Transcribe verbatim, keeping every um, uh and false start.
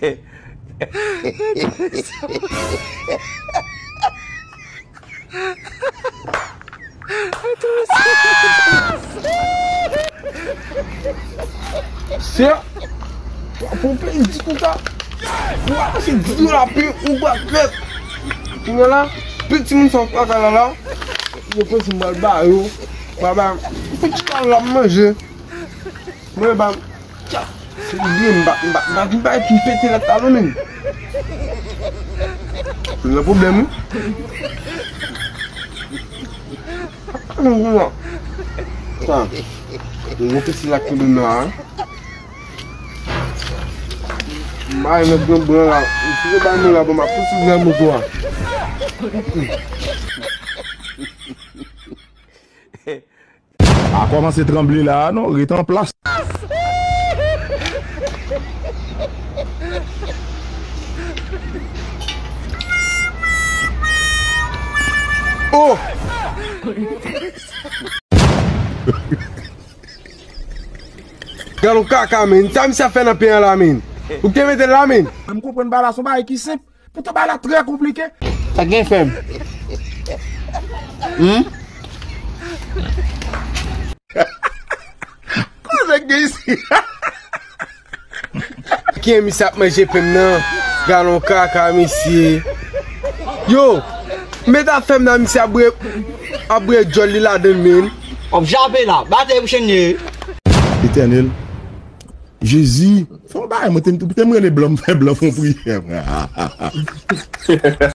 Sè, w ap fè yon pèdi konsa. Ou ap pase di dola pi ou bat nèt. Kounye a la, tout timoun sa w lakay la la, yo panse m pral ba yo. Ba, ba, pou ti kal la m manje. Mwen ba, tcha, se byen m bat, m bat, m bat, m bat, epi m pete lèt la non, men. Nan pwoblèm, wi. Sa. Mwen te si la kenbe nan a. Bay nèg nan bran la. Si se bay mwen la, bon, m ap fouti granmoun tou a. Pa kòmanse tranble la a non, ret an plas. Oh! Galon kaka, men. Sa misye ap fè nan peyi an la, men. Ou te mete l la, men. M konprann bagay la, se yon bagay ki senp. Poutan bagay la trè konplike. Sa gen fè m. Hmm? Koze gen isi? Ki misye ap manje pen m nan? Galon kaka, misye. Yo, met afè m nan, misye ap bwè, ap bwè djòl li ladan l, men. W ap jape la, batay pou chenn ye. Etènèl, Jezi, fè yon bagay, mwen te, te m rele blan, m fè blan fè yon priyè, frè.